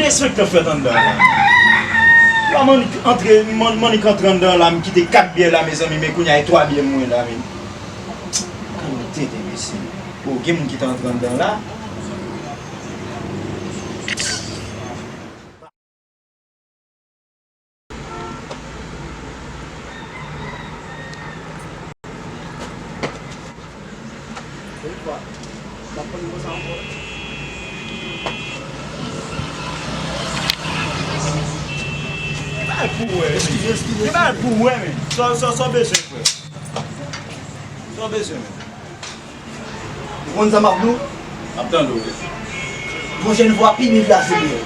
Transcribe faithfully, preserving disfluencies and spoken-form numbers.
Enspektè fèt anndan la. La Mannik antre, Man-, Mannik antre anndan la, m kite kat byè la, mezanmi, men kounye a e twa byè m wè la, men. Kalite de mesye. O, gen moun ki te antre anndan la. Gen bagay pou wè, men. Gen bagay pou wè, men. Sa, sa, sa w bezwen, frè? Sa w bezwen, men? Ou konn sa m ap di w? M ap tande w. Pwochèn fwa, pi byen plase, men.